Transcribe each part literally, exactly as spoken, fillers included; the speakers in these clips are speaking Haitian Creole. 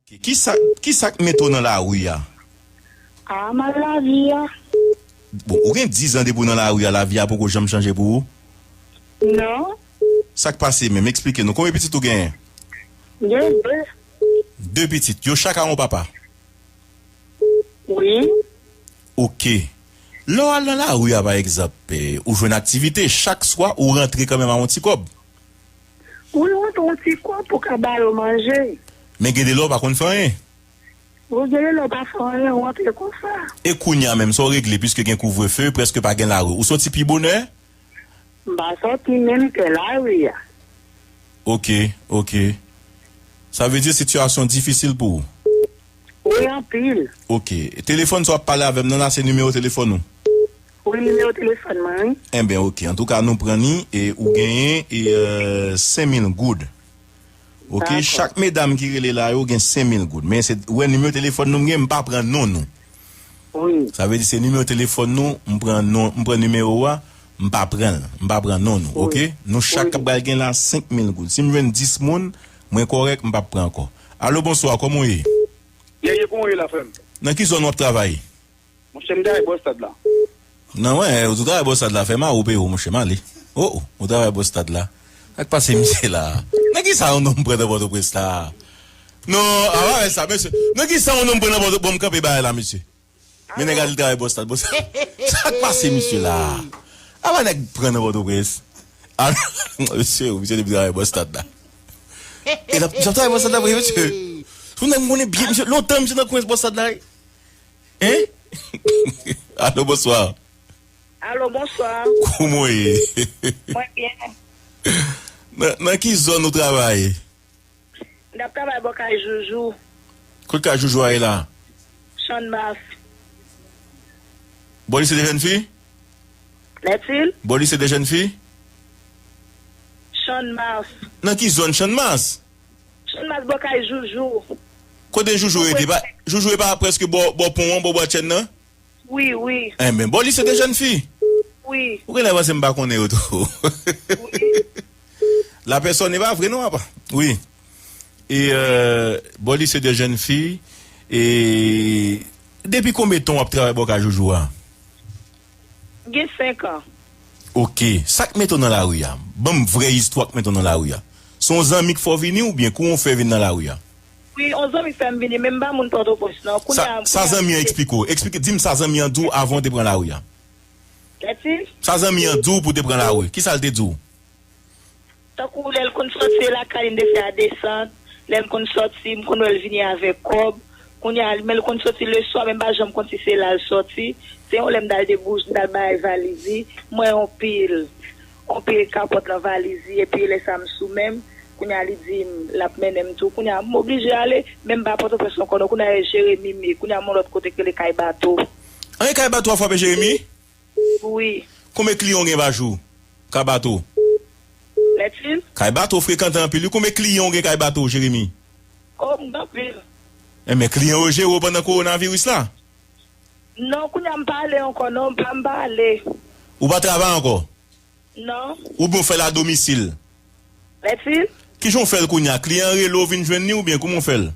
Kisa, kisa k mete w nan lari a? A, mal lavi a. Bon, ou gen diz an depi w nan lari a, lavi a poko janm chanje pou ou? Non. Sa k pase menm? Eksplike nou. Konbyen pitit ou genyen? Gen de. De pitit. Yo chak a yon papa? Wi. Oke. Lè w al nan lari a, pa egzanp, eh, ou jwenn aktivite, chak swa ou rantre kanmenm a yon ti kòb? Wi, ou rantre yon ti kòb pou ka ba yo manje. Men gen de lè w pa konn fè anyen. Ou gen de lè w pa fè anyen, ou rantre konsa. E kounye a menm, sa w regle, piske gen kouvrefe, prèske pa gen lari. Ou soti pi bonè? M pa soti menm ke lari a. Oke, oke. Sa vle di sitiyasyon difisil pou ou? Wi, anpil. Oke. Telefòn sa w ap pale avè m nan la, se nimewo telefòn ou? Wi, nimewo telefòn mwen, wi. Enben, oke. Antouka, nou pran ni e ou genyen e, euh, senk mil goud. Oke, dakò. Chak medam ki rele la yo gen senk mil goud. Men se, ou wè nimewo telefòn nou m gen, m pa pran non nou. Wi. Sa vle di se nimewo telefòn nou, m pran non, m pran nimewo a, m pa pran l, m pa pran non nou, wi, oke? Nou chak, wi, k ap pral gen la senk mil goud. Si m jwenn dis moun, mwen kòrèk, m p ap pran ankò. Alo, bonswa, kòman w ye? Yeye, kòman w ye la, frè m? Nan ki zòn w ap travay? Monchè, m travay bò stad la. Nan, wè, ou tou travay bò stad la, fè mari w peye w, monchè, m ale. O, o, ou travay bò stad la. Sa k pase misye la? Nan ki sa yon nonm pran nan Pòtoprens la? Non, a pa wè sa, mesye. Nan ki sa yon nonm pran nan Pòtoprens? Bon, m kanpe bagay la, mesye. Men nèg al travay bò stad, bò stad. Sa k pase misye la? Apa nèg pran nan Pòtoprens? A, mesye, misye depi travay bò stad la. E l ap, misye ap travay bò stad la vre, mesye. Sou nèg m konnen byen, misye, lontan misye nan kwen bò stad la, wi. Hein? Alo, bonswa. Alo, bonswa. Kòman w ye? Mwen byen. Nan, nan ki zòn ou travay? M t ap travay bò kay Joujou. Kot kay Joujou a ye la? Channmas. Bò lise de jèn fi? Lètil? Bò lise de jèn fi? Channmas. Nan ki zòn Channmas? Channmas bò kay Joujou. Kote Joujou rete? Pa, Joujou e pa prèske bò, bò pon an, bò bwatchèn nan? Wi, wi. Enben, bò lise de jèn fi? Wi. Ou genlè panse m pa konnen yo tou. Wi. La pèsòn e pa vre non, apa. Wi. E, euh, bò lise de jèn fi, e depi konbyen tan w ap travay bò kay Joujou a? Gen senk an. Oke. Sa k mete w nan lari a? Ban m vrè istwa k mete w nan lari a. Se yon zanmi k fè w vini oubyen kouman w fè vin nan lari a? Wi, yon zanmi fè m vini, men m pa moun Pòtoprens non. Kounye a, sa zanmi an eksplike w? Eksplike, di m sa zanmi an di w avan w te pran lari a. Lètil? Sa zanmi an di w pou w te pran lari. Kisa l te di w? Tankou lè l konn sòti, se lakay li m te fè a desant. Lè l konn sòti, m konn wè l vini avèk kòb. Kounye a, men l konn sòti leswa, men m pa janm konn si se la l sòti. Se yon lè m t al debouch, m t al bay valiz li. M wè yon pil, yon pil kapòt nan valiz li, epi lè sa m sou men m. Kounye a, li di m l ap mennen m tou. Kounye a, m oblije ale, men m pa Pòtoprens ankò non. Kounye a, e Jeremi m ye. Kounye a, m yon lòt kote k rele Kay Bato. An, e Kay Bato a frape Jeremi? Wi. Konbyen kliyan w gen pa jou? Kay Bato. Lètil? Kay Bato frekante anpil, wi. Konbyen kliyan w gen Kay Bato, Jeremi? O, m gen anpil. Enben, kliyan yo jere w pandan kowonaviris la? Non, kounye a m pa ale ankò, non, m pa, m pa ale. Ou pa travay ankò? Non. Oubyen w fè l a domisil? Lètil? Kijan w fè l kounye a? Kliyan an rele w vin jwenn li oubyen kouman w fè l?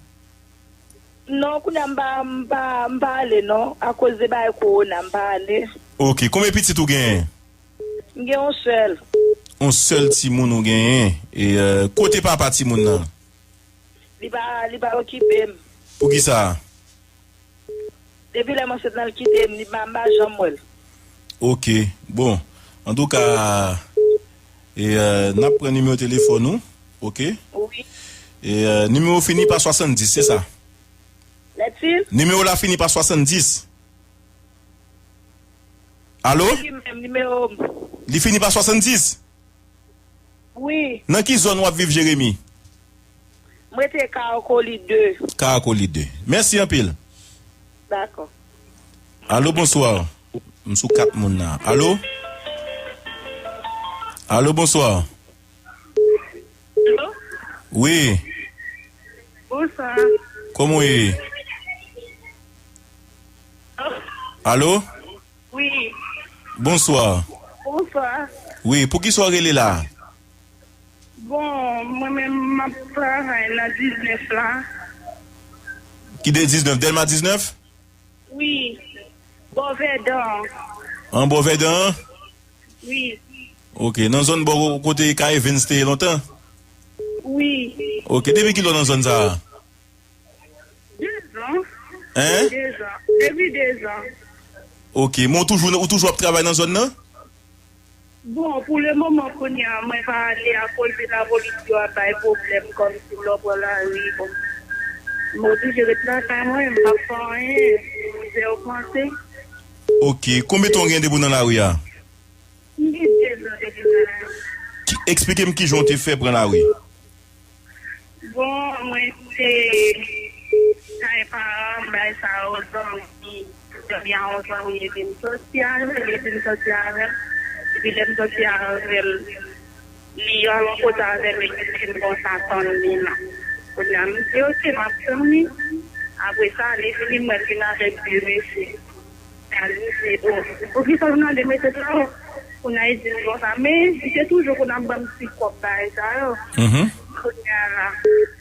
Non, kounye a m pa, m pa, m pa ale non. Akoz de bagay kowona, m pa ale. Oke, konbyen pitit ou genyen? M gen yon sèl. Yon sèl timoun ou genyen. E, euh, kote papa timoun nan? Li pa, li pa okipe m. Poukisa? Depi lè m ansent lan, l kite m, li pa, m pa janm wè l. Oke. Bon, antouka, e, euh, n ap pran nimewo telefòn ou, oke? Wi. E, euh, nimewo fini pa swasanndis, se sa? Lètil? Nimewo la fini pa swasanndis. Alo? Se li menm, nimewo m. Li fini pa swasanndis? Wi. Nan ki zòn w ap viv, Jeremi? M rete Karakoli de. Karakoli de. Mèsi anpil. Dakò. Alo, bonswa. M sou kat moun la. Alo? Alo, bonswa. Alo? Wi. Bonswa. Kòman w ye? Alo? Wi. Bonswa. Bonswa. Wi, poukisa w rele la? Bon, mwen menm, m ap travay nan diznèf la. Ki de diznèf, Dèlma diznèf? Wi. Bò Vèdan. An bò Vèdan an? Wi. Ok, nan zòn bò kote K Evans te ye lontan? Wi. Ok, depi kilè w nan zòn sa a? Dezan. Hein? Dezan. Depi dezan. Ok, men ou toujou, ou toujou ap travay nan zòn nan? Bon, pou le moman, kounye a, mwen pa ale akoz de lapolis yo ap bay pwoblèm, kòmsi lè w pran lari, bon. Mwen oblije ret lakay mwen, m pa fè anyen, mizè yo panse. Ok, konbyen tan w gen depi w nan lari a? M gen dezan depi m nan lari. Ki, eksplike m kijan w te fè pran lari. Bon, mwen te kay paran m, bay sa yo, zanmi, zanmi a yon zanmi, epi m soti avè l, epi m soti avè l, epi lè m soti avè l, li al yon kote avè m, epi li di m konsa, tann li la. Kounye a, m di, ok, m ap tann li. Apre sa, li vini, m wè l vin avèk de mesye. Al di se, o, poukisa w nan de mesye sa yo? Kounye a, li di m konsa, men li te toujou konn ap ban m ti kòb bagay sa yo. Mhm. Kounye a la,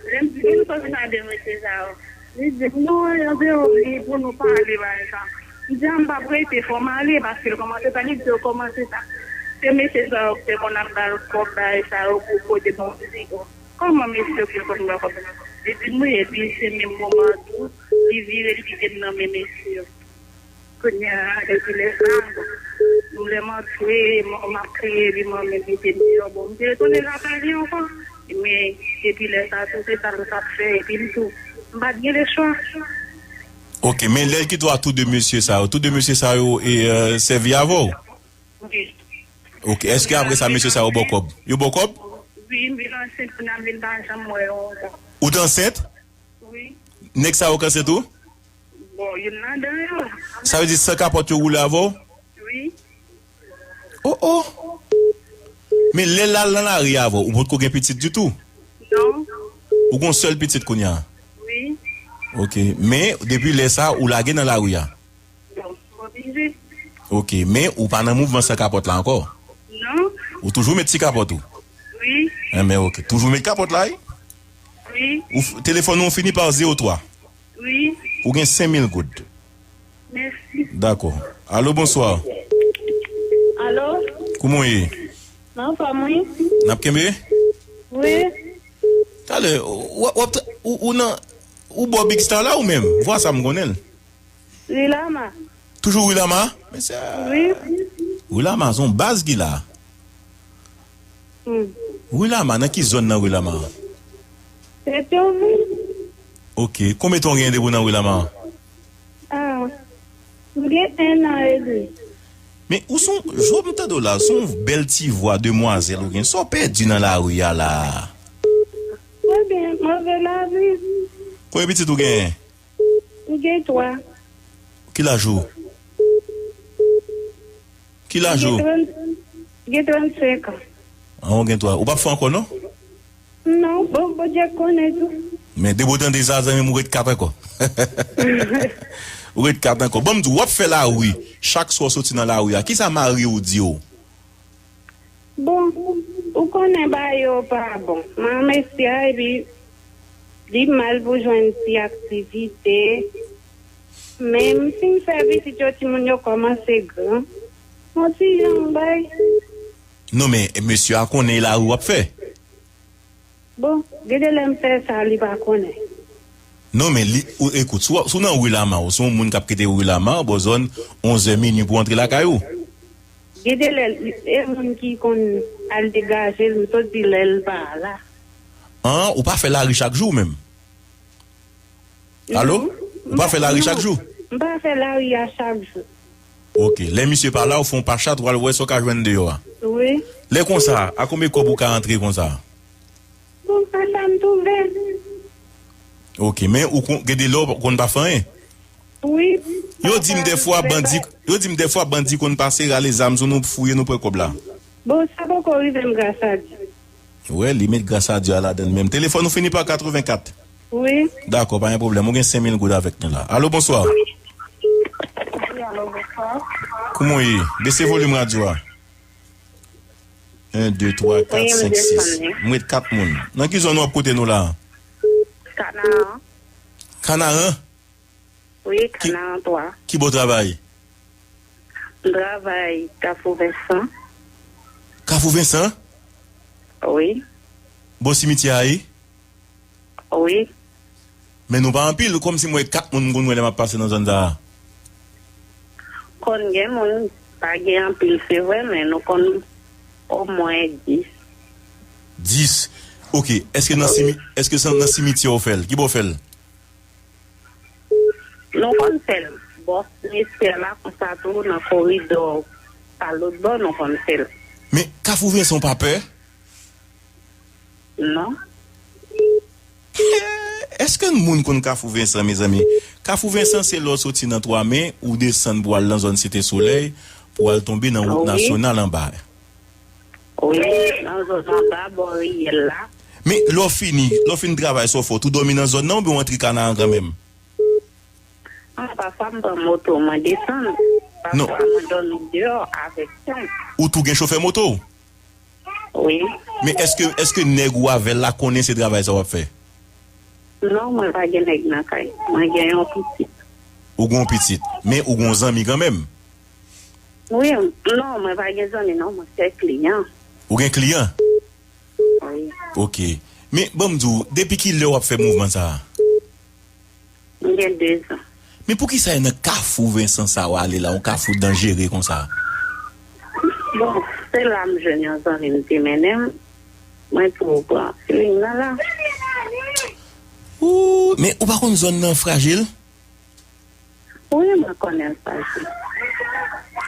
lè m di, poukisa w nan de mesye sa yo? Li di m, non, yo se yo, li pou nou pale bagay sa. M di, a, m p ap rete, fò m ale, paske l kòmanse sa, li di yo kòmanse sa. Se mesye sa yo ki te konn ap ba l kòb bagay sa yo pou pote bon ti kòb. Kòman mesye yo ki konn ba kòb? Li di m, wi, epi se menm moman tou, li vire, li kite m nan men mesye yo. Kounye a, depi lè sa, nou lè m antre, m, m ap kriye, li manmen mete m deyò. Bon, m te retounen lakay li ankò. Men, depi lè sa, tou se sa l t ap fè, epi m tou, m pa t gen lechwa. Ok, men lè l kite w a tou de mesye sa yo, tou de mesye sa yo e, euh, sèvi avè w? Wi. Ok, èske apre sa, mesye sa yo ba w kòb? Yo ba w kòb? Wi, m vin ansent, kounye a m vin pa janm wè yo ankò. Ou te ansent? Wi. Nèg sa yo k ansent ou? Bon, youn ladan yo. Sa vle di san kapòt yo woule avè w? Wi. Oh, oh. Men lè l al nan lari avè w, ou potko gen pitit ditou? Non. Ou gon sèl pitit kounye a? Wi. Ok. Men, depi lè sa, ou lage nan lari a? Bon, m oblije. Ok. Men, ou pa nan mouvman san kapòt la ankò? Non. Ou toujou met ti kapòt ou? Wi. Enben, ok. Toujou met kapòt la, wi? Wi. Ou f-, telefòn ou fini pa zewo twa? Wi. Ou gen senk mil goud. Mèsi. Dakò. Alo, bonswa. Alo? Kouman w ye? Anfòm, wi. N ap kenbe? Wi. Talè, w ap, w ap tra-, ou, ou nan, ou bò Big Star la ou menm? Vwa sa m konnen l. Rilama. Toujou Rilama? Mesye. Wi. Rilama, se yon baz ki la. Hmm. Rilama, nan ki zòn nan Rilama? Petyonvil. Ok, konbyen tan w gen depi w nan Rilama? Ah, m gen en an edmi. Men ou se yon, jan m tande w la, se yon bèl ti vwa demwazèl ou gen. Sa w pèdi nan lari a la? Mwen gen move lavi. Konbyen pitit ou genyen? M gen twa. Ki laj ou? Ki laj ou? Gen trant, gen trannsenk an. An, ou gen twa. Ou p ap fè ankò, non? Non, bon, Bondye konnen tou. Men depi w tande sa, zanmi m, ou ret kat ankò. Ou ret kat ankò. Bon, m di w, w ap fè lari. Chak swa w soti nan lari a. Kisa mari w di w? Bon, ou konnen bagay yo pa bon. Manman mesye a, epi li mal pou jwenn ti aktivite. Men m fin fè pitit yo, timoun yo kòmanse gran. Yon ti jan m bay. Non, men mesye a konnen lari w ap fè. Bon, gen de lè m fè sa, li pa konnen. Non, men li, ou, ekout, si w, si w nan Rilama, ou se yon moun k ap kite Rilama, bò zòn onzè minui pou w antre lakay ou. Gen de lè, e moun ki konn al degaje l, m sot di lè l pa la. An, ou pa fè lari chak jou menm? Alo? Non. Ou pa fè lari chak jou? M pa fè lari a chak jou. Ok. Lè misye pa la, ou fè yon pa chat, ou al wè sa w ka jwenn deyò a. Wi. Lè konsa, a konbyen kòb ou ka antre konsa? Bon, sa sa m twouve. Ok, men ou kon, gen de lè ou konn pa fè anyen? Wi. Yo di m dèfwa bandi, yo di m dèfwa bandi konn pase rale zam sou nou, fouye nou, pran kòb la. Bon, sa poko rive m, gras a Dye. Wè, li met gras a Dye a ladann menm. Telefòn ou fini pa katrevenkat? Wi. Dakò, pa gen pwoblèm. Ou gen senk mil goud avèk nou la. Alo, bonswa. Wi, alo, bonswa. Kouman w ye? Bese volim radyo a. En, de, twa, kat, senk, sis. M ret kat moun. Nan ki zòn w ap koute nou la? Kanaran. Kanaran? Wi, Kanaran twa. Ki bò w travay? M travay Kafou Vensan. Kafou Vensan? Wi. Bò simityè a ye? Wi. Men nou pa anpil, kòmsi m wè kat moun m konn wè lè m ap pase nan zòn sa a. Konn gen moun, pa gen anpil, se vre, men nou konn omwen dis. Dis. Ok. Èske nan simi-, èske se nan simityè w fè l? Ki bò w fè l? Nou konn fè l. Bò simityè la, konsa tou, nan koridò, pa lòt bò, nou konn fè l. Men Kafou Vensan w pa pè? Non. Èske moun konn Kafou Vensan, mezanmi? Kafou Vensan se lè w soti nan Twa Me, ou desann pou al nan zòn Site Solèy, pou al tonbe nan wout Wi. Nasyonal anba. Wi, nan zòn anba, bò riyèl la. Men lè w fini, lè w fin travay, sa w fè, w tou dòmi nan zòn nan oubyen w antre Kanaran kanmenm? Non, pafwa m pran moto, mwen desann. Non. Pafwa mwen dòmi deyò avèk tan. Ou tou gen chofè moto w? Wi. Men èske, èske nèg ou avè l la konnen se travay sa w ap fè? Non, mwen pa gen nèg nan kay. Mwen gen yon pitit. Ou gen yon pitit, men ou gen yon zanmi kanmenm? Wi, non, mwen pa gen zanmi, non, mwen se kliyan. Ou gen kliyan? Wi. Ok. Men, ban m di w, depi ki lè w ap fè mouvman sa a? M gen de zan. Men poukisa e nan Kafou Vensan sa w ale la, yon kafou danjere konsa? Bon, se la m jwenn yon zanmi m te mennen m. Mwen tou pran feeling nan la. Ooh, men ou pa konn zòn nan frajil? Wi, mwen konnen l frajil.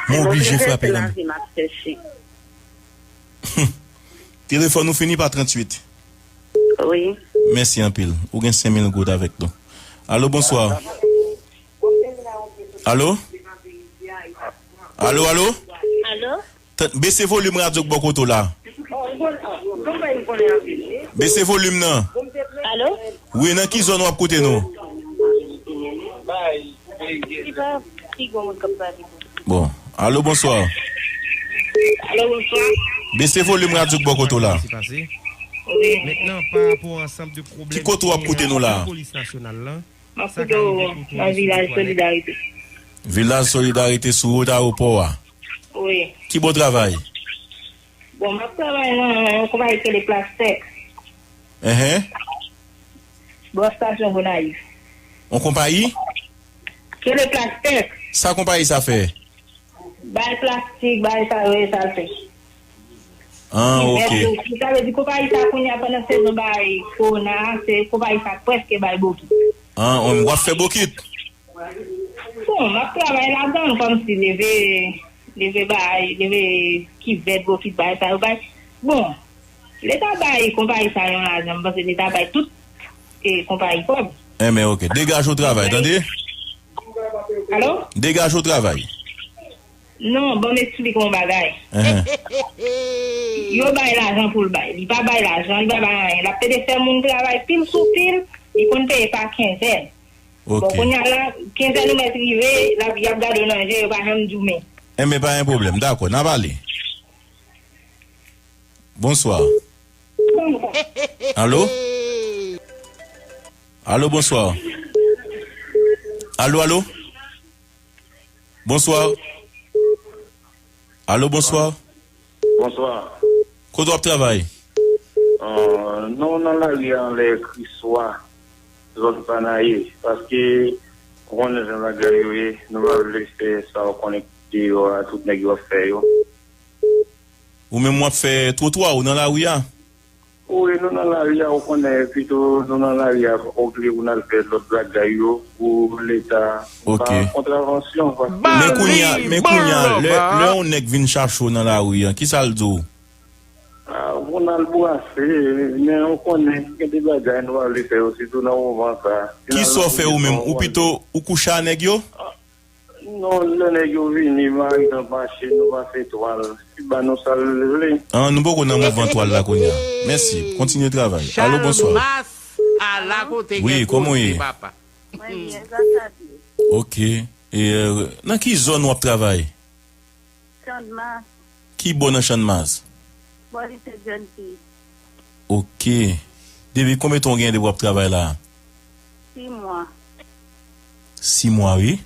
Mwen oblije frape nan lavi m ap chèche. Telefòn ou fini pa tranntuit. Wi. Mèsi anpil. Ou gen senk mil goud avèk nou. Alo, bonswa. Alo? Alo, alo? Alo? Tan-, bese volim radyo k bò kote w la. Bese volim nan. Alo? Wi, nan ki zòn w ap koute nou? Bon. Alo, bonswa. Alo, bonswa. Bese volim radyo k bò kote w la. Wi. Ki kote w ap koute nou la? M ap koute w nan Vilaj Solidarite. Vilaj Solidarite sou wout ayewopò a. Wi. Ki bò w travay? Bon, m ap travay nan yon konpayi ki rele Plastèk. Enhen. Bò estasyon Gonayiv. Yon konpayi? Ki rele Plastèk. Sa konpayi sa fè? Bay plastik, bay sa yo, e sa l fè. Ah, ok. Mèsi. Sa vle di konpayi sa kounye a pandan sezon bay kowona, se konpayi sa k prèske bay bokit. Ah, w ap fè bokit? Bon, m ap travay ladan l kòmsi leve, leve bay, leve kivèt, bokit, bay sa yo bay. Bon, Leta bay konpayi sa yon lajan, m panse Leta bay tout, e, konpayi kòb. Enben, ok. Degaje w travay, tande? Alo? Degaje w travay. Non, ban m eksplike w yon bagay. Enhen. Yo bay lajan pou l bay. Li pa bay lajan, li pa bay anyen. L ap pede fè moun travay pil sou pil, li konn peye pa kenzèn. Ok. Bon, kounye a la, kenzèn ou mèt rive, l ap, y ap gade w nan je, yo pa janm di w men. Enben, pa gen pwoblèm. Dakò, n a pale. Bonswa. Alo? Alo, bonswa. Alo, alo? Bonswa. Alo, bonswa. Bonswa. Kote w ap travay? Ah, nou nan lari a anlè Kriswa, zòn Panaye, paske ou konnen jan bagay yo ye, nou pa vle fè sa w konnen deyò a, tout nèg yo ap fè yo. Ou menm w ap fè twotwa ou nan lari a? Wi, nou nan lari a, ou konnen, pito nou nan lari a, olye pou n al fè lòt bagay yo, pou Leta pa kontravansyon, paske Men kounye a, men kounye a, lè, lè yon nèg vin chache w nan lari a, kisa l di w? Ah, pou n al bwase, men ou konnen, gen de bagay nou pa vle fè yo, sitou nan moman sa. Kisa w fè ou menm? Ou pito, ou kouche a nèg yo? Non, lè nèg yo vini, pa egzanp, mache, nou pase twal. Li ba nou sa l vle. Ah, nou poko nan mouvman twal la kounye a. Mèsi. Kontinye travay. Alo, bonswa. Chalmas ala kote Wi, gen kòman w ye? Koze, papa. Mwen byen, sa sa di. Ok. E, euh, nan ki zòn w ap travay? Channmas. Ki bò nan Channmas? Bò lise John P. Ok. Depi konbyen tan w gen depi w ap travay la? Sis mwa. Sis mwa, wi.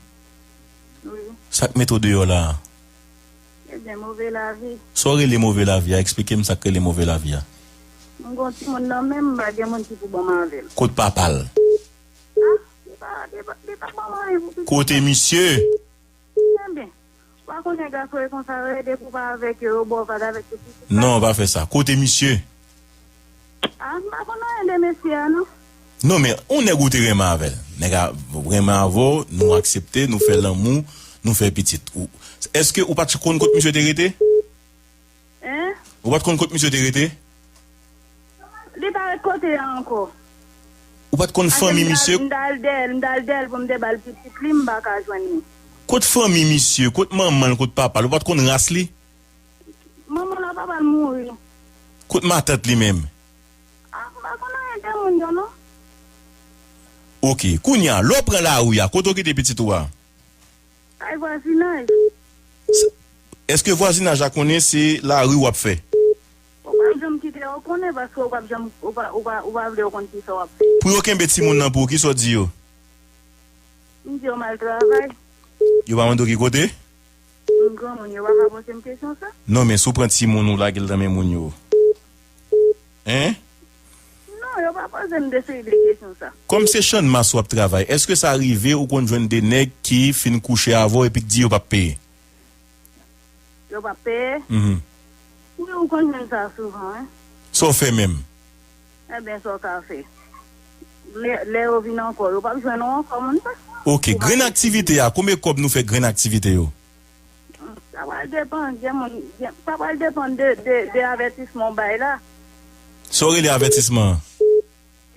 Wi. Sa k mete w deyò la a? Ebyen, move lavi. Sa w rele move lavi a? Eksplike m sa k rele move lavi a. M gon timoun nan men m, m pa gen moun ki pou ban m avè l. Kot papa l? Ah, li pa, li pa, li pa ban m anyen pou pitit. Kote misye? Ebyen, w pa konnen gason e konsa yo ye, depi w pa avèk yo, yo ba w vag avèk tout pitit la. Non, pa fè sa. Kote misye? Ah, m pa konn anyen de mesye a, non. Non, men, yon nèg ou te renmen avè l. Nèg a renmen avè w, nou aksepte, nou fè lanmou, nou fè pitit. Ou, èske ou pa t konn kot misye te rete? Hein? Ou pa t konn kot misye te rete? Li pa ret kote a ankò. Ou pa t konn fanmi misye? M t al dèyè l, m t al dèyè l pou m te ba l pitit li, m pa ka jwenn li. Kot fanmi misye? Kot manman l? Kot papa l? Ou pa t konn ras li? Manman l ak papa l mouri. Kot matant li menm? Ah, m pa konn anyen de moun yo, non. Ok, kounye a, lè w pran lari a, kote w kite pitit ou a? Kay vwazinaj. S-, èske vwazinaj la konnen se lari w ap fè? Ou p ap janm kite yo konnen paske ou p ap janm, ou pa, ou pa, ou pa vle yo konn kisa w ap fè. Pou yo kenbe timoun nan pou ou, kisa w di yo? M di yo m al travay. Yo pa mande w ki kote? M granmoun, yo pa ka poze m kesyon sa. Non, men si w pran timoun ou lage l nan men moun yo. Hein? Non, yo pa poze m de seri de kesyon sa. Kòm se Channmas w ap travay, èske sa rive ou konn jwenn de nèg ki fin kouche avè w epi k di yo p ap peye? Yo p ap peye? Mhm. Wi, ou konn jwenn sa souvan, wi. Sa w fè menm? Ebyen, sa w ka fè? Lè, lè yo vin ankò, yo p ap jwenn ou ankò, moun sa. Ok, grenn aktivite a, konbyen kòb nou fè grenn aktivite yo? Sa pral depann, gen moun, gen, sa pral depann de, de, de avètisman w bay la. Sa w rele avètisman an?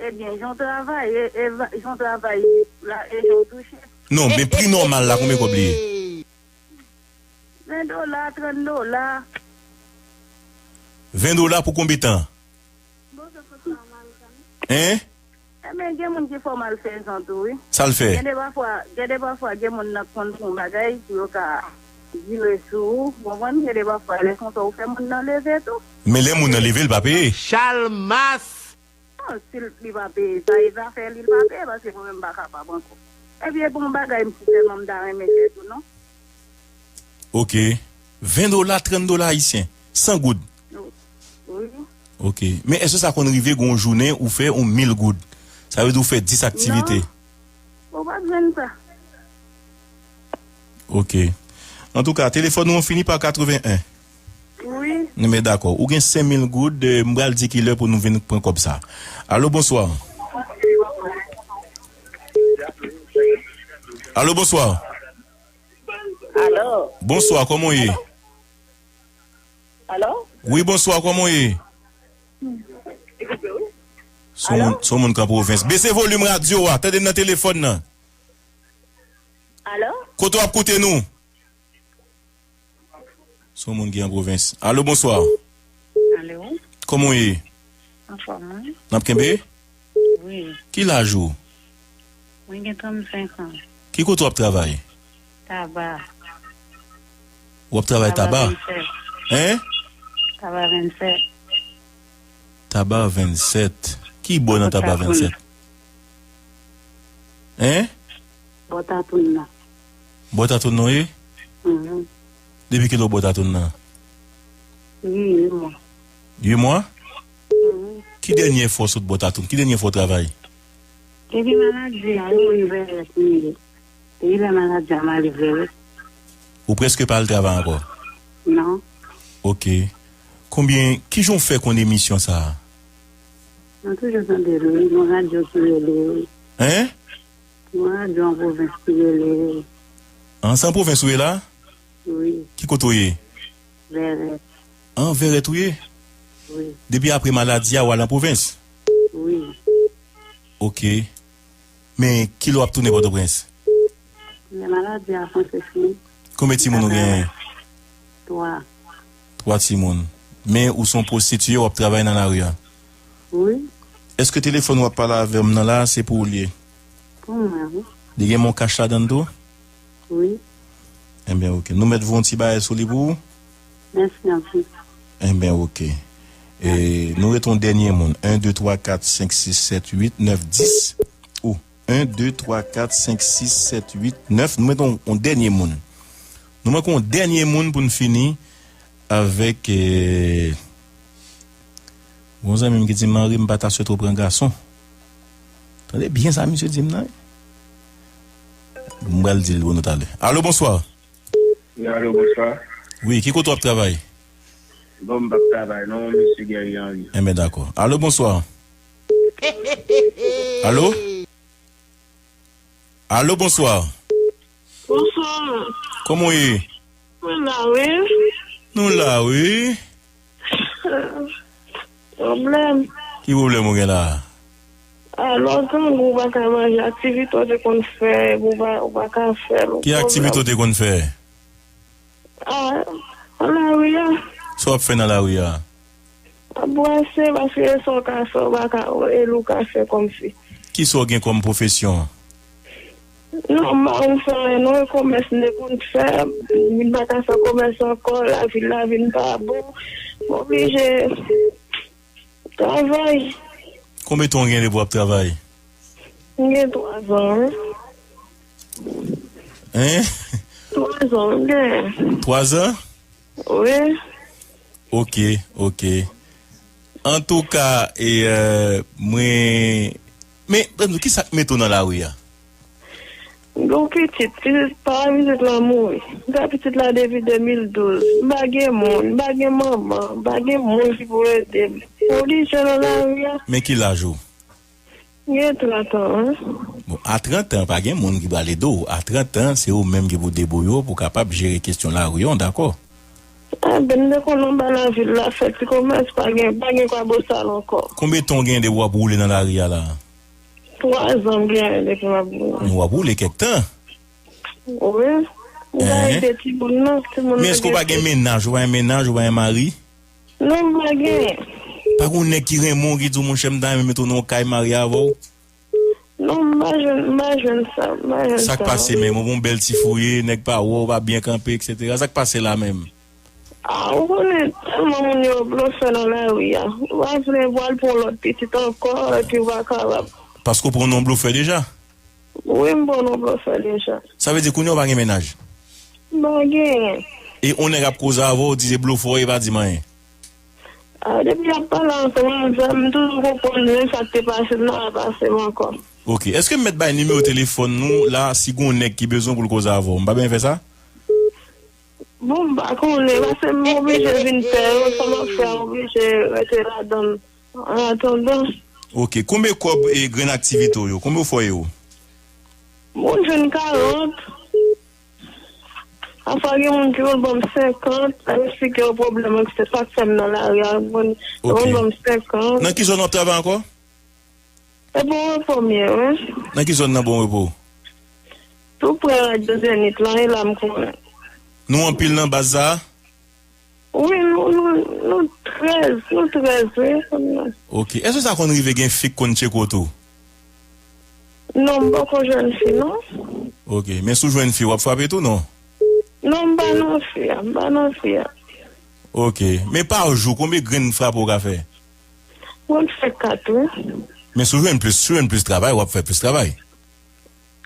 Ebyen, jan w travay, e, e, jan w travay la, e jan w touche. Non, men pri nòmal la, konbyen kòb li ye? Ven dola, trant dola. Ven dola pou konbyen tan? Hein? Ebyen, gen moun ki fè w malfezan tou, wi. Sa l fè? Gen de pafwa, gen de pafwa, gen moun nan k konn fè yon bagay pou yo ka vire sou ou, w konprann? Gen de pafwa, lè konsa, ou fè moun nan leve tou. Men lè moun nan leve, l pa peye. Chalmas! Non, si l, li pa peye, sa e zafè li, l pa peye, paske mwen menm m pa kapab ankò. Epi, e pa yon bagay m sèlman m ta renmen fè tou, non. Ok. Ven dola, trant dola ayisyen. San goud. Wi. Ok. Men èske sa konn rive gen yon jounen ou fè yon mil goud? Sa vle di ou fè dis aktivite. Non. Ou p ap jwenn sa. Ok. Antouka, telefòn nou an fini pa katreven en. Wi. Non, men dakò. Ou gen senk mil goud, eh, m pral di ki lè pou nou vin pran kòb sa. Alo, bonswa. Alo, bonswa. Alo. Bonswa, kòman w ye? Alo? Wi, bonswa, kòman w ye? Son moun, son moun k an pwovens. Bese volim radyo a, tande m nan telefòn nan. Alo? Kote w ap koute nou? Son moun ki an pwovens. Alo, bonswa. Alo. Kòman w ye? Anfòm, wi. N ap kenbe? Wi. Ki laj ou? Mwen gen trannsenk an. Ki kote w ap travay? Taba. W ap travay Taba? Taba vennsèt. Hein? Taba vennsèt. Taba vennsèt. Ki bò nan Taba vennsèt? Hein? Bò Tatoun nan. Bò Tatoun nan w ye? Mhm. Depi kilè w bò Tatoun nan? Ui, ui mwa. Ui mwa? Mhm. Ki dènye fwa w sot bò Tatoun? Ki dènye fwa w travay? Depi maladi a, yo moun vèlè tou. Depi lè maladi a, m ale vèlè. Ou prèske pa al travay ankò? Non. Ok. Konbyen, kijan w fè konn emisyon sa a? Mwen toujou tande l, wi, gon radyo ki rele, wi. Hein? Gon radyo an pwovens ki rele, wi. An, se an pwovens ou ye la? Wi. Ki kote w ye? Vèrèt. An, Vèrèt ou ye? Wi. Depi apre maladi a, w al an pwovens? Wi. Ok. Men kilè w ap tounen Pòtoprens? Lè maladi a panse fini. Konbyen timoun ou genyen? Twa. Twa timoun. Men ou se yon pwostitiye, w ap travay nan lari a? Wi. Èske telefòn w ap pale avè m nan la, se pou ou l ye? Pou mwen, wi. Li gen MonCash ladan l tou? Wi. Enben, ok. Nou mèt voye yon ti bagay sou li pou ou? Mèsi anpil. Enben, ok. E, nou rete yon dènye moun. En, de, twa, kat, senk, sis, sèt, uit, nèf, dis. Ou. en, de, twa, kat, senk, sis, sèt, uit, nèf. Nou mete yon, yon dènye moun. Nou manke yon dènye moun pou n fini avèk, eh, yon zanmi m ki di, "Manri, m pa ta swete w pran gason." Tande byen sa misye di m nan, wi. M pral di l pou nou talè. Alo, bonswa. Wi, alo, bonswa. Wi, ki kote w ap travay? Bon, m p ap travay, non, mesye Guerrier Henry. Enben, dakò. Alo, bonswa. Alo? Alo, bonswa. Bonswa. Kòman w ye? Mwen la, wi. Nou la, wi. Pwoblèm. Ki pwoblèm ou gen la? Alò, grangou ou pa ka manje, aktivite w te konn fè, ou pa, ou pa ka fè l. Ki aktivite w te konn fè? Ah, nan lari a. Sa w ap fè nan lari a? Ap brase, paske sa w ka fè, ou pa ka, e l ou ka fè kòmsi. Kisa w gen kòm pwofesyon? Non, m pa konn fè anyen, non, e komès m te konn fè, m vin pa ka fè komès ankò, lavi, lavi m pa bon, m oblije travay. Konbyen tan w gen depi w ap travay? M gen twa zan, wi. Hein? Twa zan, m gen. Twa zan? Wi. Ok, ok. Antouka, e, euh, mwen, men, ban nou, kisa k mete w nan lari a? M gen yon pitit, pitit, papa pitit la mouri. M gen pitit la depi de mil douz. M pa gen moun, m pa gen manman, m pa gen moun ki pou ede m. M oblije nan lari a. Men ki laj ou? M gen trant an, wi. Bon, a trant an, pa gen moun ki pral ede w. A trant an, se ou menm ki pou debouye w pou w kapab jere kesyon lari a, w dakò? Enben, m te konn anba lavil la, fè ti komès, pa gen, pa gen kwabosal ankò. Konbyen tan w gen depi w ap woule nan lari a la? Twa zan m gen depi m ap woule. Men w ap woule kèk tan. Wi. M ka ede timoun nan, timoun nan. Men èske w pa gen mennaj, ou pa gen mennaj, ou pa gen mari? Non, m pa gen. Pa gen yon nèg ki renmen w, ki di w, "Monchè, m ta renmen mete w nan yon kay marye avè w"? Non, m pa jwenn, m pa jwenn sa, m pa jwenn sa. Sa k pase menm? Ou bon bèl ti fi w ye, nèg pa wè w, pa byen kanpe, et cetera. Sa k pase la menm? Ah, ou konnen, tèlman moun yo blofè nan lari a. Ou pa vle pral pran lòt pitit ankò, epi ou pa kapab. Paske w pran yon blofè deja? Wi, m pran yon blofè deja. Sa vle di kounye a w pa gen mennaj? M pa genyen. E yon nèg ap koze avè w, di se blofè w ye, pa di m anyen. Ah, depi y ap pale ansanm avè m, m toujou konprann menm sa k te pase m nan, pa pase m ankò. Ok. Èske m mèt bay nimewo telefòn nou la, si gen yon nèg ki bezwen pou l koze avè w? M pa byen fè sa? Bon, m pa konnen, paske m oblije vin pè yo, sa m ap fè, m oblije rete ladan l. An atandan. Ok. Konbyen kòb e grenn aktivite w yo? Konbyen w fè yo? Moun jwenn karant. Pafwa gen moun ki konn ban m senkant, m ap eksplike yo pwoblèm ak se sa k fè m nan lari a, moun yo konn ban m senkant. Nan ki zòn w ap travay ankò? E Bon Repo m ye, wi. Nan ki zòn nan Bon Repo? Tou prè Radyo Zenith lan, e la m konnen. Nou anpil nan baz sa a? Wi, nou, nou, nou trèz, nou trèz, wi, kounye a. Ok. Èske sa konn rive gen fi k konn tcheke w tou? Non, m poko jwenn fi, non. Ok. Men si w jwenn fi, w ap frape tou, non? Non, m pa nan fi a, m pa nan fi a. Ok. Men pa jou, konbyen grenn frape w ka fè? Mwen fè kat, wi. Men si w jwenn plis, si w jwenn plis travay, w ap fè plis travay.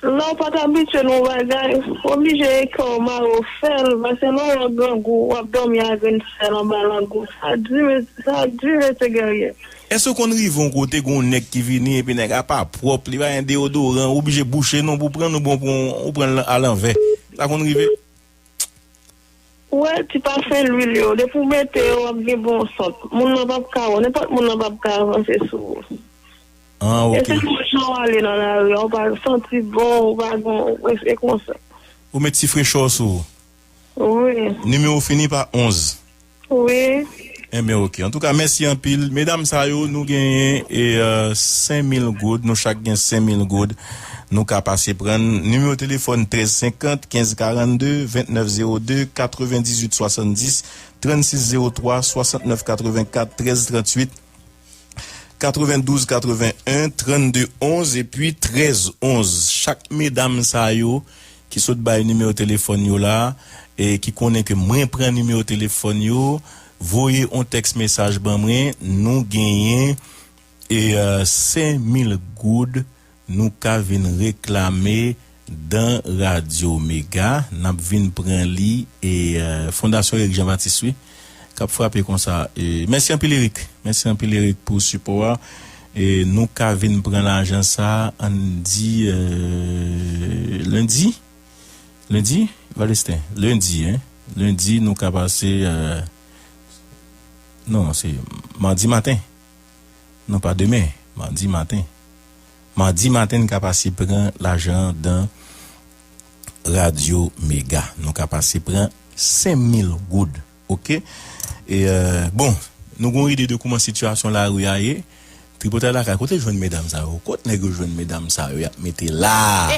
Lè w pa t abitye nan yon bagay, w oblije e kè w mare w fè l, paske lè w wè grangou, w ap dòmi ak grenn sèl anba lang ou. Sa di, men, sa di, mesye Guerrier. Èske w konn rive yon kote, gen yon nèg ki vini, epi nèg la pa pwòp, li pa gen deyodoran, ou oblije bouche non pou pran, ou bon pou ou pran l alanvè. Sa konn rive? Ou wè ti pafen lwil yo, depi w mete yo, w ap gen bon sant. Moun nan p ap ka wè, nenpòt moun nan p ap ka avanse sou ou. Ah, ok. E se menm jan w ale nan lari a, ou pa santi bon, ou pa gen, e, e konsa. Ou met ti frechè sou ou. Wi. Nimewo w fini pa onz. Wi. Enben, ok. Antouka, mèsi anpil. Medam sa yo, nou genyen, e, euh, senk mil goud. Nou chak gen senk mil goud. Nou ka pase pran nimewo telefòn trèz senkant, kenz karannde, vennèf zewo de, katrevendizwit swasanndis, trannsis zewo twa, swasantnèf katrevenkat, trèz tranntuit, katrevendouz katreven en, trannde onz epi trèz onz. Chak medam sa yo ki sot bay nimewo telefòn yo la, e ki konnen ke mwen pran nimewo telefòn yo, voye on tèks mesaj ban mwen, nou genyen, e, euh, senk mil goud nou ka vin reklame dan Radyo Mega, n ap vin pran li e euh, Fondasyon Eric Jean Baptiste, wi, k ap frape konsa. E, mèsi anpil, Eric. Mèsi anpil, Eric, pou sipò a. E nou ka vin pran lajan sa, ann di euh, lendi. Lendi, Valesten. Lendi, hein. Lendi, nou ka pase euh, non, se madi maten. Non, pa demen, madi maten. Madi maten, n ka pase pran lajan dan Radyo Mega. Nou ka pase pran senk mil goud. Oke? E, euh, bon, nou gon ide de kouman sitiyasyon lari a ye. Tripotay Lakay, kote jwenn medam sa yo? Kot nèg yo jwenn medam sa yo y ap mete la?